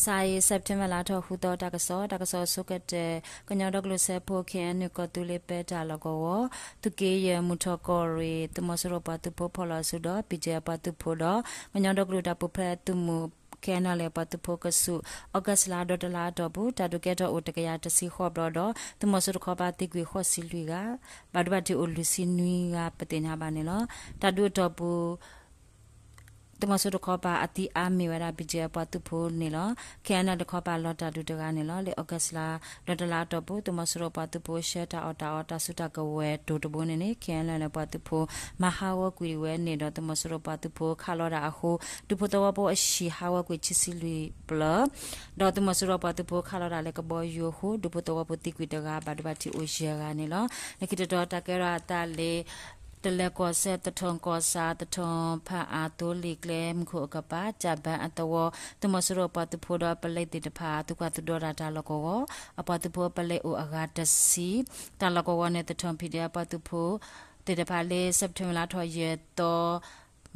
မုၢ်ဆါအံၤ September လါထီၣ်ဃုသီ တၢ်ကစီၣ်, တၢ်ကစီၣ်အဆိကတၢၢ်, ကညီဒီကလုာ်စၢဖှိၣ် ခ့ၣ်အဲၣ်ယူၣ် ကီၢ်သူလ့ၤပဲတၢ်လီၢ်ကဝီၤ, သုးက့ယဲၢ်မုၢ်ထီၣ်ကီၢ်ရ့ၣ် သုးမီၤစိရိၤပှၤသုးဖိဖီၣ်လီၤအစုဒီး ပံၣ်တ့ၢ်အပှၤသုးဖိဒီး ကညီဒီကလုာ်တၢ်ပူၤဖျဲးသုးမုၢ် ခ့ၣ်အဲၣ်ယူၣ် ပှၤသုးဖိကစူၢ် August လါဒီတလါအတီၢ်ပူၤ တၢ်ဒုးကဲထီၣ်အိၣ်တကယၤတဆံဃိးဘျီဒီး သုးမီၤစိရိၤတခီပၤသံကွံာ်ဃိးဆံလွံၢ်ဂၤ, ဘၣ်ဒိဘၣ်ထံးအိၣ်လွံၢ်ဆံနွံဂၤ ပသ့ၣ်ညါဘၣ်န့ၣ်လီၤ. တၢ်ဒုးအတီၢ်ပူၤ သုးမီၤစိရိၤတခီပၤအသံအါမ့ၢ်ဝဲဒၣ် ပံၣ်တ့ၢ်အပှၤသုးဖိန့ၣ်လီၤ. ခ့ၣ်အဲၣ်ယူၣ် တခီပၤလီၤတၢ်ဒုးတဂၤန့ၣ်လီၤ. လၢ August လါဒီတလါအတီၢ်ပူၤ သုးမီၤစိရိၤပှၤသုးဖိဆှၢတၢ်အီၣ်တၢ်အီတၢ်စုတၢ်ကဝဲၤတိၤတဘိန့ၣ်န့ၣ် ခ့ၣ်အဲၣ်ယူၣ် ပှၤသုးဖိ မၤဟးဂီၤကွံာ်ဝဲန့ၣ်ဒီး သုးမီၤစိရိၤပှၤသုးဖိခးလီၤတၢ်အဃိ ဒူဖိသဝီဖိအဟံၣ်ဟးဂီၤကွံာ်ခံဆံလွံၢ်ဘျီ ဒီးသုးမီၤစိရိၤပှၤသုးဖိခးလီၤတၢ်လၢကဘီယူၤအဃိ ဒူဖိသဝီဖိသံကွံာ်တဂၤ ဘၣ်ဒိဘၣ်ထံးအိၣ်ယဲၢ်ဂၤန့ၣ်လီၤ. လၢခံတတီၤတၢ်ကဲထီၣ်အသးလၢ တလၢၤကီၢ်စဲၣ် သထၢၣ်ကီၢ်ဆၣ် သထၢၣ်ဖၣ်အၣ်သိလ့ၣ်ကျဲမုၢ်ခိၣ်အကပၤ ကၠၣ်ဘၢၣ်အသဝီ သုးမီၤစိရိၤပှၤသုးဖိဒီးပလဲသ့ၣ်တဖၣ် သုးကွၢ်သုးဒီတၢ်တၢ်လီၢ်ကဝီၤ အပှၤသုးဖိပလဲအိၣ်အဂၤတဆံ တၢ်လီၢ်ကဝီၤန့ၣ် သထၢၣ် ပံၣ်တ့ၢ်အပှၤသုးဖိသ့ၣ်တဖၣ်လၢ September လါထီၣ်ယဲၢ်သီ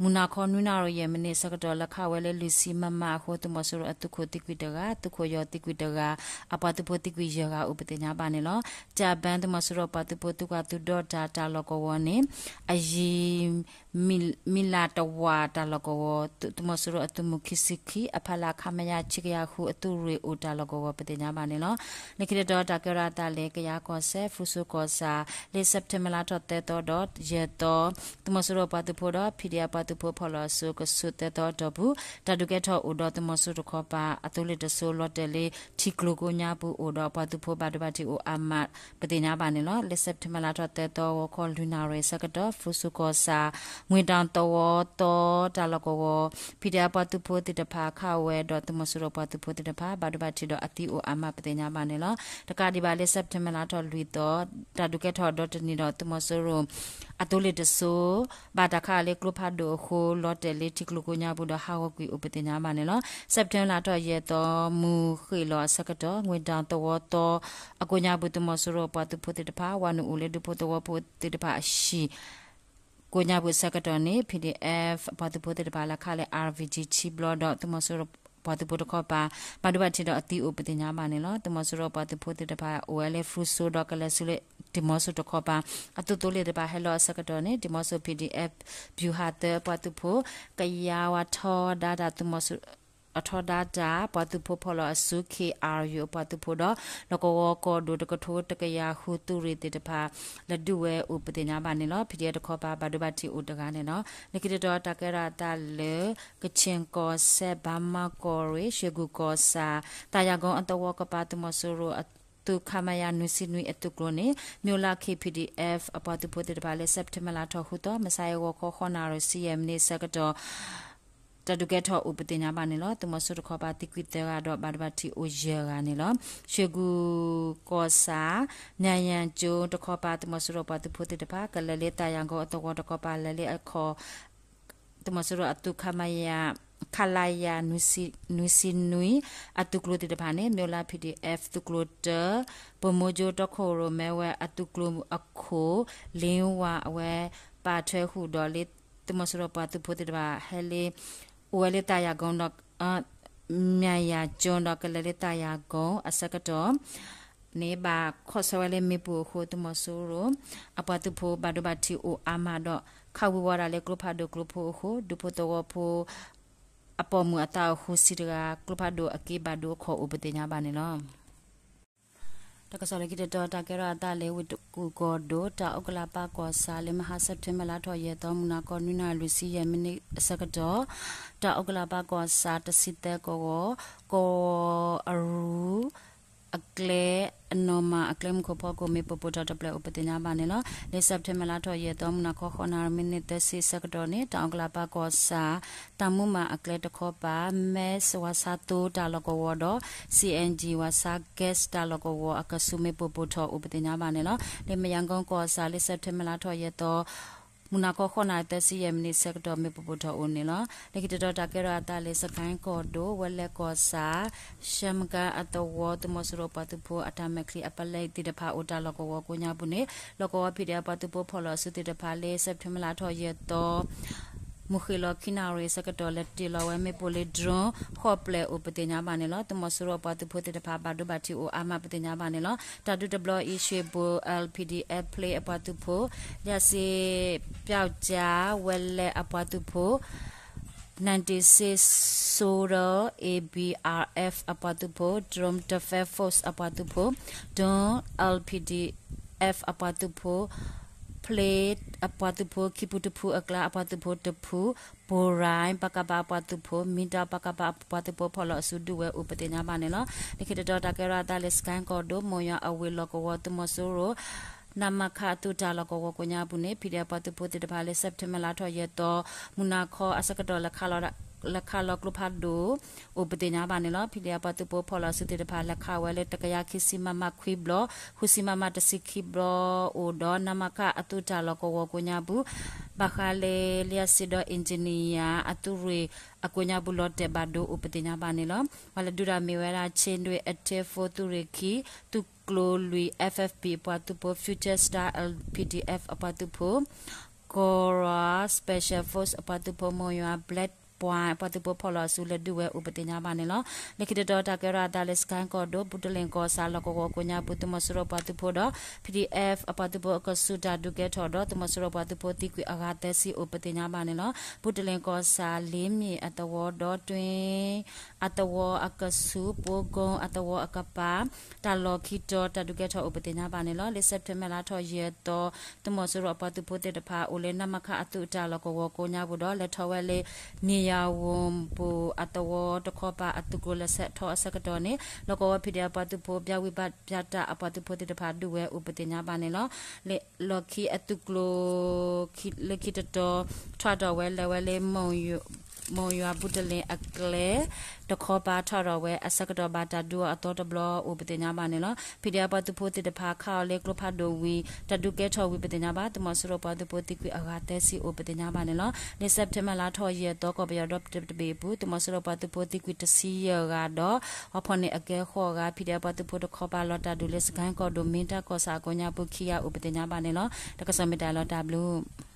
မုၢ်နၤခီနွံနၣ်ရံၣ်ယဲၢ်မံးနံးအဆၢကတီၢ် လဲၤခးဝဲလၢလွံၢ်ဆံ MM အဃိ သုးမီၤစိရိၤအသုးခိၣ်သံကွံာ်တဂၤ, သုးခိၣ်ယီၤသံကွံာ်တဂၤ, အပှၤသုးဖိသံကွံာ်ယဲၢ်ဂၤအိၣ်ပသ့ၣ်ညါဘၣ်န့ၣ်လီၤ. ကၠၣ်ဘၢၣ် သုးမီၤစိရိၤပှၤသုးဖိသုးကွၢ်သုးဒီတၢ်တၢ်လီၢ်ကဝီၤန့ၣ် အယံၤ မံလးတဝာ်တၢ်လီၢ်ကဝီၤ သုးမီၤစိရိၤအသုးမုၢ်ခံဆံခံ အဖီလာ် ခမရ ဆံကယၤဃု အသုးရ့ၣ်အိၣ်တၢ်လီၢ်ကဝီၤပသ့ၣ်ညါဘၣ်န့ၣ်လီၤ. လၢခံတတီၤတၢ်ကဲထီၣ်အသးလၢ ကယၤကီၢ်စဲၣ် ဖရူစိကီၢ်ဆၣ် လၢ September လါထီၣ်သၢသီဒီးယဲၢ်သီ သုးမီၤစိရိၤပှၤသုးဖိဒီး PDF ပှၤသုးဖိဖီၣ်လီၤအစုကဆူးသၢသီအတီၢ်ပူၤ တၢ်ဒုးကဲထီၣ်အိၣ်ဒီးသုးမီၤစိရိၤတခီပၤ အသိလ့ၣ်တစိၤလီၤတဲာ်လၢထံကျိကိးညါပူၤအိၣ်ဒီးပှၤသုးဖိဘၣ်ဒိဘၣ်ထံးအိၣ်အါမး ပသ့ၣ်ညါဘၣ်န့ၣ်လီၤ. လၢ September လါထီၣ်သၢသီ ဂီၤခီလွံၢ်နၣ်ရံၣ်အဆၢကတီၢ် ဖရူစိကီၢ်ဆၣ် မွ့ၢ်တၢ်သဝီသီတၢ်လီၢ်ကဝီၤ PDF ပှၤသုးဖိသ့ၣ်တဖၣ်ခးဝဲဒီး သုးမီၤစိရိၤပှၤသုးဖိသ့ၣ်တဖၣ် ဘၣ်ဒိဘၣ်ထံးဒီးအသံအိၣ်အါမးပသ့ၣ်ညါဘၣ်န့ၣ်လီၤ. တကးဒံးဘၣ်လၢ September လါထီၣ်လွံၢ်သီ တၢ်ဒုးကဲထီၣ်ဒီတနံၤဒီး သုးမီၤစိရိၤ အသိလ့ၣ်တစိၤ ဘၣ်တၢ်ခးလၢကျိဖးဒိၣ်အဃိ လီၤတဲာ်လၢထံကျိကိးညါပူၤဒီးဟးဂီၤကွံာ်အိၣ်ပသ့ၣ်ညါဘၣ်န့ၣ်လီၤ. September လါထီၣ်ယဲၢ်သီ မုၢ်ဃ့ၢ်လီၤအဆၢကတီၢ် မွ့ၢ်တၢ်သဝီသီအကိးညါပူၤ သုးမီၤစိရိၤပှၤသုးဖိသ့ၣ်တဖၣ် ဝၤနုာ်အိၣ်လၢဒူဖိသဝီဖိသ့ၣ်တဖၣ်အဟံၣ် ကိးညါပူၤအဆၢကတီၢ်န့ၣ် PDF အပှၤသုးဖိသ့ၣ်တဖၣ်လဲၤခးလၢ RPG ခံဘျီဒီး သုးမီၤစိရိၤပှၤသုးဖိတခီပၤ ဘၣ်ဒိဘၣ်ထံးဒီးအသံအိၣ်ပသ့ၣ်ညါဘၣ်န့ၣ်လီၤ. သုးမီၤစိရိၤပှၤသုးဖိသ့ၣ်တဖၣ်အိၣ်ဝဲလၢ ဖရူစိဒီးကလဲၤဆူလၢ ဒံၣ်မီစိတခီပၤ အသုးသိလ့ၣ်တဖၣ်ဟဲလီၤအဆၢကတီၢ်န့ၣ် ဒံၣ်မီစိ PDF ဗျူဟာသၢ အပှၤသုးဖိ ကယၤဝါထီဒါတၢ်သုးမီၤစိ အထီဒါတၢ် ပှၤသုးဖိဖီၣ်လီၤအစု ခ့ၣ်အၣ်ယူၣ် အပှၤသုးဖိဒီး လီၢ်ကဝီၤကီၢ်ဒိၣ်တကထိတကယၤဃုသုးရ့ၣ်သ့ၣ်တဖၣ် လဲၤဒုးဝဲအိၣ်ပသ့ၣ်ညါဘၣ်န့ၣ်လီၤ. PDF တခီပၤ ဘၣ်ဒိဘၣ်ထံးအိၣ်တဂၤန့ၣ်လီၤ. လၢခံတတီၤတၢ်ကဲထီၣ်အသးလၢ ကခ့ၣ်ကီၢ်စဲၣ် ဘၣ်မးကီၢ်ရ့ၣ် ရွှ့ၣ်ကူၣ်ကီၢ်ဆၣ် သးယၤကိအသဝီကပၤ သုးမီၤစိရိၤအသုး ခမရ နွံဆံနွံအသုးကျိၤန့ၣ် မျိးလၢ်ခ့ၣ် PDF အပှၤသုးဖိသ့ၣ်တဖၣ်လၢ September လါထီၣ်ဃုသီ မုၢ်ဆါအံၤဂီၤခီဃိးနၣ်ရံၣ်ဆံယဲၢ်မံးနံးအဆၢကတီၢ် တၢ်ဒုးကဲထီၣ်အိၣ်ပသ့ၣ်ညါဘၣ်န့ၣ်လီၤ. သုးမီၤစိရိၤတခီပၤသံကွံာ်သၢဂၤဒီး ဘၣ်ဒိဘၣ်ထံးအိၣ်ယဲၢ်ဂၤန့ၣ်လီၤ. ရွှ့ၣ်ကူၣ်ကီၢ်ဆၣ် နၣ်ယၣ်ကၠိတခီပၤ သုးမီၤစိရိၤပှၤသုးဖိသ့ၣ်တဖၣ် ကလဲၤလၢသးယၤကိအသဝီတခီပၤ လဲၤလၢအခီၣ် သုးမီၤစိရိၤအသုး ခမရ ခလရ နွံဆံနွံ အသုးကျိၤသ့ၣ်တဖၣ်န့ၣ် မျိးလၢ် PDF သုးကျိၤတၢ ပမိကၠိတီခိၣ်ရိၣ်မဲဝဲအသုးကျိၤအခိၣ် လ့ဝါအဝဲ ပာ်ထွဲဃုာ်ဒီးလၢ သုးမီၤစိရိၤပှၤသုးဖိသ့ၣ်တဖၣ် ဟဲလၢ အိၣ်ဝဲလၢသးယၤကိဒီး မၠၣ်ယၤကၠိဒီးကလဲၤလၢသးယၤကိအဆၢကတီၢ် န့ၣ်ဘၣ်ခီၣ်ဆၢဝဲလၢမ့ၣ်ပိၢ်အဃိ သုးမီၤစိရိၤ အပှၤသုးဖိဘၣ်ဒိဘၣ်ထံးအိၣ်အါမးဒီး ခးဝံၤဝီဒၣ်လၢကျိဖးဒိၣ်ကျိဖိအဃိ ဒူဖိသဝီဖိ အပိာ်မုၣ်အသးအိၣ်ဃုဆံတဂၤ ကျိဖးဒိၣ်အက့ဘၣ်ဒိအခီၣ်အိၣ်ပသ့ၣ်ညါဘၣ်န့ၣ်လီၤ. တၢ်ကစီၣ်လၢခံတတီၤ တၢ်ကဲထီၣ်အသးလၢဝ့ၢ်တကူၣ်ကီၢ်ဒိၣ် တၢ်အိၣ်ကလးပၢ်ကီၢ်ဆၣ်လၢမဟါ September လါထီၣ်ယဲၢ်သီ မုၢ်နၤခီနွံနၣ်ရံၣ်လွံၢ်ဆံယဲၢ်မံးနံးအဆၢကတီၢ် တၢ်အိၣ်ကလးပၢ်ကီၢ်ဆၣ်တဆံသၢကဝီၤ ကဝီၤအရူ အကျဲ အနီၢ်မၤအကျဲမုၢ်ခိၣ်ဖီခိၣ် မ့ၣ်ပိၢ်ပိၢ်ထီၣ်တဖျၢၣ်အိၣ်ပသ့ၣ်ညါဘၣ်န့ၣ်လီၤ. လၢ September လါထီၣ်ယဲၢ်သီ မုၢ်နၤခီဃိးနၣ်ရံၣ်မံးနံးသၢဆံအဆၢကတီၢ်န့ၣ် တၢ်အိၣ်ကလးပၢ်ကီၢ်ဆၣ် တၢ်မူမၤအကျဲတခီပၤ မဲၢ်ဝါဆါသိ တၢ်လီၢ်ကဝီၤဒီး CNG ဝါဆါ gas တၢ်လီၢ်ကဝီၤအကဆူး မ့ၣ်ပိၢ်ပိၢ်ထီၣ်အိၣ်ပသ့ၣ်ညါဘၣ်န့ၣ်လီၤ. လၢမရန်ကုန်ကီၢ်ဆၣ်လၢ September လါထီၣ်ယဲၢ်သီ မုၢ်နၤခီဃိးနၣ်ရံၣ်သၢဆံယဲၢ်မံးနံးအဆၢကတီၢ် မ့ၣ်ပိၢ်ပိၢ်ထီၣ်အိၣ်န့ၣ်လီၤ. လၢခံတတီၤ တၢ်ကဲထီၣ်အသးလၢ စကဲၣ်ကီၢ်ဒိၣ် ဝဲလဲၣ်ကီၢ်ဆၣ် ရှဲမကါအသဝီ သုးမီၤစိရိၤပှၤသုးဖိအတၢ်မဲာ်ချံအပလဲသ့ၣ်တဖၣ် အိၣ်တၢ်လီၢ်ကဝီၤကိးညါပူၤန့ၣ် လီၢ်ကဝီၤ PDF ပှၤသုးဖိဖီၣ်လီၤအစုသ့ၣ်တဖၣ်လၢ September လါထီၣ်ယဲၢ်သီ မုၢ်ဃ့ၢ်လီၤခံနၣ်ရံၣ်အဆၢကတီၢ် လဲၤတ့ၢ်လီၤဝဲမ့ၣ်ပိၢ်လၢ drone ဃိးဖျၢၣ်အိၣ်ပသ့ၣ်ညါဘၣ်န့ၣ်လီၤ. သုးမီၤစိရိၤအပှၤသုးဖိသ့ၣ်တဖၣ် ဘၣ်ဒိဘၣ်ထံးအိၣ်အါမးပသ့ၣ်ညါဘၣ်န့ၣ်လီၤ. တၢ်ဒုးတဘျီအံၤ ရွှေဘို L P D F ဖျ့အပှၤသုးဖိ, လၢစ့ပျောက်ကျား ဝဲလဲၣ်အပှၤသုးဖိ, ninety-six Soldier A B R F အပှၤသုးဖိ, Drone Defense Force အပှၤသုးဖိ, Drone L P D F အပှၤသုးဖိ, ဖျ့အပှၤသုးဖိ ခံဖုတဖုအကျါ အပှၤသုးဖိတဖု, ဘိၣ်ရၣ် ပကဖ အပှၤသုးဖိ, မံတၢ် ပကဖ အပှၤသုးဖိ ဖီၣ်လီၤအစုဒုးဝဲအိၣ်ပသ့ၣ်ညါဘၣ်န့ၣ်လီၤ. လၢခံတတီၤ တၢ်ကဲထီၣ်အသးလၢ စကဲၣ်ကီၢ်ဒိၣ် မိၢ်ယွၤအဝ့ၢ်လီၢ်ကဝီၤ သုးမီၤစိရိၤ နမခ အသုးတၢ်လီၢ်ကဝီၤကိးညါပူၤန့ၣ် ဖံးဒဲးအပှၤသုးဖိသ့ၣ်တဖၣ်လၢ စဲးပထ့ဘၢၣ်လါထီၣ်ယဲၢ်သီ မုၢ်နၤခီအဆၢကတီၢ် လဲၤခးလီၤကျိဖးဒိၣ် အိၣ်ပသ့ၣ်ညါဘၣ်န့ၣ်လီၤ. ဖံးဒဲးအပှၤသုးဖိဖီၣ်လီၤအစုသ့ၣ်တဖၣ် လဲၤခးဝဲလၢတကယၤခံဆံ MM ခွံဘျီ, ဃုဆံ MM တဆံခံဘျီအိၣ်ဒီး နမခ အသုးတၢ်လီၢ်ကဝီၤကိးညါပူၤ ဘၣ်ဃးလၢ လံစ့ဒီး engineer အသုးရ့ၣ်အကိးညါပူၤ လီၤတဲာ်ဘၣ်ဒိအိၣ်ပသ့ၣ်ညါဘၣ်န့ၣ်လီၤ. ပှၤလဲၤဒုးတၢ်မ့ၢ်ဝဲဒၣ် ချ့ၣ်ဒွဲၣ်အထ့ဖိ သုးရ့ၣ်ခံ သုးကျိၤလွံၢ် F F P အပှၤသုးဖိ, Future Star L P D F အပှၤသုးဖိ, ကီၢ်ရၤ Special Force အပှၤသုးဖိ, မိၢ်ယွၤ Black Point အပှၤသုးဖိဖီၣ်လီၤအစု လဲၤဒုးဝဲအိၣ်ပသ့ၣ်ညါဘၣ်န့ၣ်လီၤ. လၢခံတတီၤ တၢ်ကဲထီၣ်အသးလၢ စကဲၣ်ကီၢ်ဒိၣ် ဘူးတလ့ၣ်ကီၢ်ဆၣ်လီၢ်ကဝီၤကိးညါပူၤ သုးမီၤစိရိၤပှၤသုးဖိဒီး P D F အပှၤသုးဖိအကဆူး တၢ်ဒုးကဲထီၣ်ဒီး သုးမီၤစိရိၤပှၤသုးဖိသံကွံာ်အဂၤသၢဆံ အိၣ်ပသ့ၣ်ညါဘၣ်န့ၣ်လီၤ. ဘူးတလ့ၣ်ကီၢ်ဆၣ် လ့မ့ၣ်အသဝီဒီး တွ့အသဝီအကဆူး, ပိကိအသဝီအကပၤ တၢ်လီၢ်ခံတီၤ တၢ်ဒုးကဲထီၣ်အိၣ်ပသ့ၣ်ညါဘၣ်န့ၣ်လီၤ. လၢစဲးပထ့ဘၢၣ်လါထီၣ်ယဲၢ်သီ သုးမီၤစိရိၤအပှၤသုးဖိသ့ၣ်တဖၣ် အိၣ်လၢ နမခ အသုးတၢ်လီၢ်ကဝီၤကိးညါပူၤဒီး လဲၤထီၣ်ဝဲလၢ နံၣ်ယၤဝိၣ်ပူၤအသဝီတခီပၤအသုးကျိၤလဲၤဆဲးထီၣ်အဆၢကတီၢ်န့ၣ် လီၢ်ကဝီၤ P D F အပှၤသုးဖိ ပၠၣ်ဝံၣ်ဘၣ်ပၠၣ်တၢ်အပှၤသုးဖိသ့ၣ်တဖၣ် ဒုးဝဲအိၣ်ပသ့ၣ်ညါဘၣ်န့ၣ်လီၤ. လၢလီၢ်ခံအသုးကျိၤ လၢခံတတီၤ ထီၣ်ထီၣ်ဝဲလဲၤဝဲလၢ မိၢ်ယွၤဘူးတလ့ၣ်အကျဲ တခီပၤထီၣ်ထီၣ်ဝဲအဆၢကတီၢ် ဘၣ်တၢ်ဒုးအီၤအသီတဘျီအိၣ်ပသ့ၣ်ညါဘၣ်န့ၣ်လီၤ. P D F အပှၤသုးဖိသ့ၣ်တဖၣ် ခးအီၤလၢကျိဖးဒိၣ်ဝံၤ တၢ်ဒုးကဲထီၣ်ဝံၤပသ့ၣ်ညါဘၣ်. သုးမီၤစိရိၤပှၤသုးဖိသံကွံာ်အဂၤသၢဆံအိၣ်ပသ့ၣ်ညါဘၣ်န့ၣ်လီၤ. လၢစဲးပထ့ဘၢၣ်လါထီၣ်ယဲၢ်သီ ကီၢ်ပယီၤဒီတဘ့ၣ်အပူၤ သုးမီၤစိရိၤပှၤသုးဖိသံကွံာ်တဆံယဲၢ်ဂၤဒီး ဟီၣ်ဖီၣ်န့ၢ်အကဲဃိးဂၤ, P D F ပှၤသုးဖိတခီပၤ လီၤတၢ်ဒုးလၢ စကဲၣ်ကီၢ်ဒိၣ် မ့ၢ်တၢ်ကီၢ်ဆၣ်အကိးညါပူၤခံဂၤအိၣ်ပသ့ၣ်ညါဘၣ်န့ၣ်လီၤ. တၢ်ကစီၣ်မ့ၢ်တၢ်လီၤတၢ်ဘျုး